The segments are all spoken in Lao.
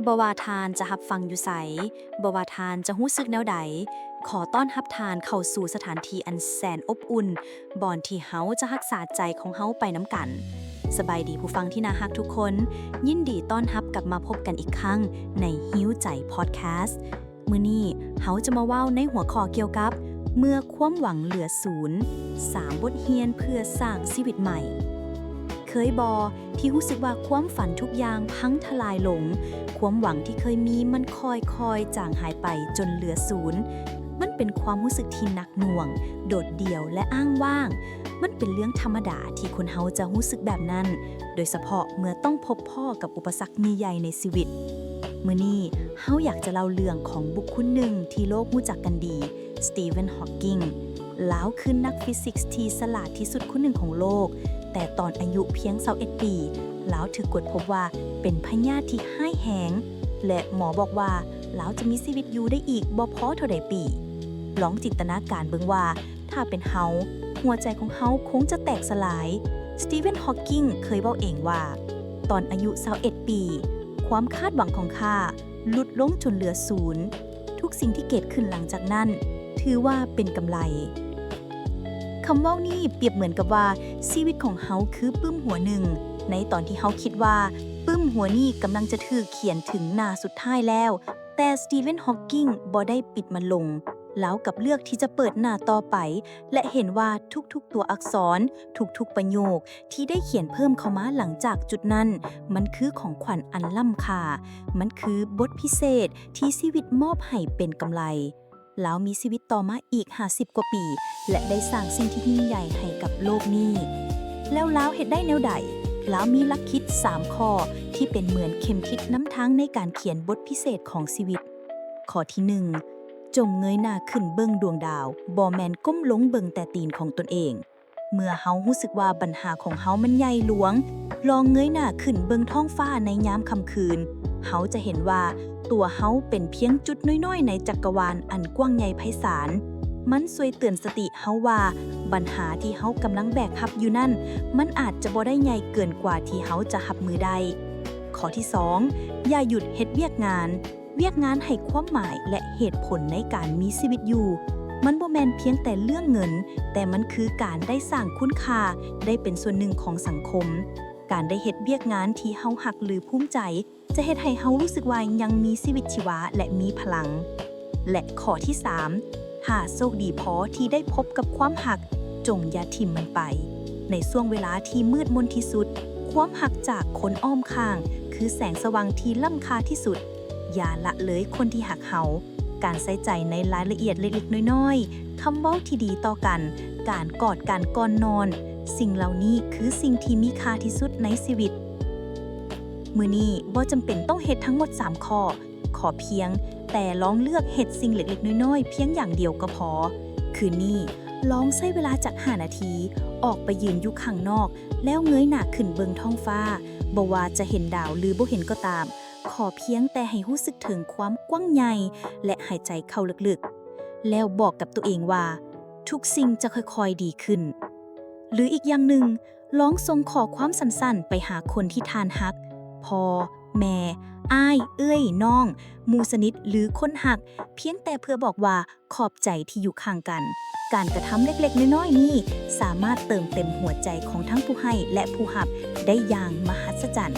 ບໍ່ວ່າທ່ານຈະຮັບຟັງຢູ່ໃສ, ບໍ່ວ່າທ່ານຈະຮູ້ສຶກແນວໃດ, ຂໍຕ້ອນຮັບທ່ານເຂົ້າສູ່ສະຖານທີ່ອັນແສນອົບອຸ່ນ, ບ່ອນທີ່ເຮົາຈະຮັກສາໃຈຂອງເຮົາໄປນຳກັນ. ສະບາຍດີຜູ້ຟັງທີ່ໜ້າຮັກທຸກຄົນ, ຍິນດີຕ້ອນຮັບກັບມາພົບກັນອີກຄັ້ງໃນ Heal ໃຈ Podcast. ມື້ນີ້ເຮົາຈະມາເວົ້າໃນຫົວຂໍ້ກ່ຽວກັບ ເມື່ອຄວາມຫວັງເຫຼືອສູນ, ສາມບົດຮຽນເພື່ອສ້າງຊີວິດໃໝ່. ເຄີຍບໍ່ ທີ່ຮູ້ສຶກວ່າຄວາມຝັນທຸກຢ່າງພັງທະລາຍລົງ, ຄວາມຫວັງທີ່ເຄີຍມີມັນຄ່ອຍໆຈາງຫາຍໄປຈົນເຫຼືອສູນ? ມັນເປັນຄວາມຮູ້ສຶກທີ່ໜັກໜ່ວງ, ໂດດດ່ຽວ ແລະ ອ້າງວ້າງ. ມັນເປັນເລື່ອງທຳມະດາທີ່ຄົນເຮົາຈະຮູ້ສຶກແບບນັ້ນ, ໂດຍສະເພາະເມື່ອຕ້ອງພົບພໍ້ກັບອຸປະສັກໃຫຍ່ໆໃນຊີວິດ. ມື້ນີ້ເຮົາຢາກຈະເລົ່າເລື່ອງຂອງບຸກຄົນໜຶ່ງທີ່ໂລກຮູ້ຈັກກັນດີ, ສະຕີເວັນ ຮອກກິງ. ລາວຄືນັກຟີຊິກທີ່ສະຫຼາດທີ່ສຸດຄົນໜຶ່ງຂອງໂລກ, ແຕ່ຕອນອາຍຸພຽງຊາວເອັດປີ, ລາວຖືກກວດພົບວ່າເປັນພະຍາດທີ່ຮ້າຍແຮງ ແລະ ໝໍບອກວ່າລາວຈະມີຊີວິດຢູ່ໄດ້ອີກບໍ່ພໍເທົ່າໃດປີ. ລອງຈິນຕະນາການເບິ່ງວ່າ ຖ້າເປັນເຮົາ, ຫົວໃຈຂອງເຮົາຄົງຈະແຕກສະຫຼາຍ. ສະຕີເວັນ ຮອກກິງ ເຄີຍເວົ້າເອງວ່າ, ຕອນອາຍຸຊາວເອັດປີ, ຄວາມຄາດຫວັງຂອງຂ້າຫຼຸດລົງຈົນເຫຼືອສູນ. ທຸກສິ່ງທີ່ເກີດຂຶ້ນຫຼັງຈາກນັ້ນ ຖືວ່າເປັນກຳໄລ. ຄຳເວົ້ານີ້ປຽບເໝືອນກັບວ່າຊີວິດຂອງເຮົາຄືປຶ້ມຫົວໜຶ່ງ, ໃນຕອນທີ່ເຮົາຄິດວ່າປຶ້ມຫົວນີ້ກຳລັງຈະຖືກຂຽນເຖິງໜ້າສຸດທ້າຍແລ້ວ, ແຕ່ສະຕີເວັນ ຮອກກິງ ບໍ່ໄດ້ປິດມັນລົງ. ລາວກັບເລືອກທີ່ຈະເປີດໜ້າຕໍ່ໄປ ແລະ ເຫັນວ່າທຸກໆຕົວອັກສອນ, ທຸກໆປະໂຫຍກທີ່ໄດ້ຂຽນເພີ່ມເຂົ້າມາຫຼັງຈາກຈຸດນັ້ນ, ມັນຄືຂອງຂວັນອັນລ້ຳຄ່າ. ມັນຄືບົດພິເສດທີ່ຊີວິດມອບໃຫ້ເປັນກຳໄລ. ລາວມີຊີວິດຕໍ່ມາອີກຫ້າສິບກວ່າປີ ແລະ ໄດ້ສ້າງສິ່ງທີ່ຍິ່ງໃຫຍ່ໃຫ້ກັບໂລກນີ້. ແລ້ວລາວເຮັດໄດ້ແນວໃດ? ລາວມີຫຼັກຄິດສາມຂໍ້ທີ່ເປັນເໝືອນເຂັມທິດນຳທາງໃນການຂຽນບົດພິເສດຂອງຊີວິດ. ຂໍ້ທີໜຶ່ງ, ຈົ່ງເງີຍໜ້າຂຶ້ນເບິ່ງດວງດາວ, ບໍ່ແມ່ນກົ້ມລົງເບິ່ງແຕ່ຕີນຂອງຕົນເອງ. ເມື່ອເຮົາຮູ້ສຶກວ່າບັນຫາຂອງເຮົາມັນໃຫຍ່ຫຼວງ, ລອງເງີຍໜ້າຂຶ້ນເບິ່ງທ້ອງຟ້າໃນຍາມຄ່ຳຄືນ, ເຮົາຈະເຫັນວ່າຕົວເຮົາເປັນພຽງຈຸດນ້ອຍໆໃນຈັກກະວານອັນກວ້າງໃຫຍ່ໄພສານ. ມັນຊ່ວຍເຕືອນສະຕິເຮົາວ່າ ບັນຫາທີ່ເຮົາກຳລັງແບກຮັບຢູ່ນັ້ນ, ມັນອາດຈະບໍ່ໄດ້ໃຫຍ່ເກີນກວ່າທີ່ເຮົາຈະຮັບມືໄດ້. ຂໍ້ທີສອງ, ຢ່າຢຸດເຮັດວຽກງານ. ວຽກງານໃຫ້ຄວາມໝາຍ ແລະ ເຫດຜົນໃນການມີຊີວິດຢູ່. ມັນບໍ່ແມ່ນພຽງແຕ່ເລື່ອງເງິນ, ແຕ່ມັນຄືການໄດ້ສ້າງຄຸນຄ່າ, ໄດ້ເປັນສ່ວນໜຶ່ງຂອງສັງຄົມ. ການໄດ້ເຮັດວຽກງານທີ່ເຮົາຮັກ ຫຼື ພູມໃຈ ຈະເຮັດໃຫ້ເຮົາຮູ້ສຶກວ່າຍັງມີຊີວິດຊີວາ ແລະ ມີພະລັງ. ແລະ ຂໍ້ທີສາມ, ຖ້າໂຊກດີພໍທີ່ໄດ້ພົບກັບຄວາມຮັກ, ຈົ່ງຢ່າຖິ້ມມັນໄປ. ໃນຊ່ວງເວລາທີ່ມືດມົນທີ່ສຸດ, ຄວາມຮັກຈາກຄົນອ້ອມຂ້າງ ຄືແສງສະຫວ່າງທີ່ລ້ຳຄ່າທີ່ສຸດ. ຢ່າລະເລີຍຄົນທີ່ຮັກເຮົາ. ການໃສ່ໃຈໃນລາຍລະອຽດເລັກໆນ້ອຍໆ, ຄຳເວົ້າທີ່ດີຕໍ່ກັນ, ການກອດກັນກ່ອນນອນ, ສິ່ງເຫຼົ່ານີ້ຄືສິ່ງທີ່ມີຄ່າທີ່ສຸດໃນຊີວິດ. ມື້ນີ້ບໍ່ຈຳເປັນຕ້ອງເຮັດທັງໝົດສາມຂໍ້, ຂໍພຽງແຕ່ລອງເລືອກເຮັດສິ່ງເລັກໆນ້ອຍໆພຽງຢ່າງດຽວກໍພໍ. ຄືນນີ້ລອງໃຊ້ເວລາຈັກຫ້ານາທີ ອອກໄປຢືນຢູ່ຂ້າງນອກ ແລ້ວເງີຍໜ້າຂຶ້ນເບິ່ງທ້ອງຟ້າ. ບໍ່ວ່າຈະເຫັນດາວ ຫຼື ບໍ່ເຫັນກໍຕາມ, ຂໍພຽງແຕ່ໃຫ້ຮູ້ສຶກເຖິງຄວາມກວ້າງໃຫຍ່ ແລະ ຫາຍໃຈເຂົ້າເລິກໆ, ແລ້ວບອກກັບຕົວເອງວ່າ ທຸກສິ່ງຈະຄ່ອຍໆດີຂຶ້ນ. ຫຼື ອີກຢ່າງໜຶ່ງ, ລອງສົ່ງຂໍ້ຄວາມສັ້ນໆໄປຫາຄົນທີ່ທ່ານຮັກ, ພໍ່, ແມ່, ອ້າຍ, ເອື້ອຍ, ນ້ອງ, ໝູ່ສະໜິດ ຫຼື ຄົນຮັກ, ພຽງແຕ່ເພື່ອບອກວ່າ ຂອບໃຈທີ່ຢູ່ຂ້າງກັນ. ການກະທຳເລັກໆນ້ອຍໆນີ້ ສາມາດເຕີມເຕັມຫົວໃຈຂອງທັງຜູ້ໃຫ້ ແລະ ຜູ້ຮັບໄດ້ຢ່າງມະຫັດສະຈັນ.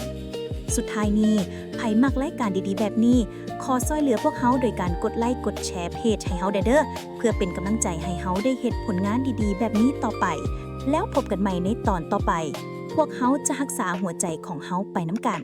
ສຸດທ້າຍນີ້, ໃຜມັກລາຍການດີໆແບບນີ້, ຂໍຊ່ວຍເຫຼືອພວກເຮົາໂດຍການກົດໄລກົດແຊເພຈໃຫ້ເຮົາແດ່ເດີ້, ເພື່ອເປັນກຳລັງໃຈໃຫ້ເຮົາໄດ້ເຮັດຜົນງານດີໆແບບນີ້ຕໍ່ໄປ. ແລ້ວພົບກັນໃໝ່ໃນຕອນຕໍ່ໄປ. ພວກເຮົາຈະຮັກສາຫົວໃຈຂອງເຮົາໄປນຳກັນ.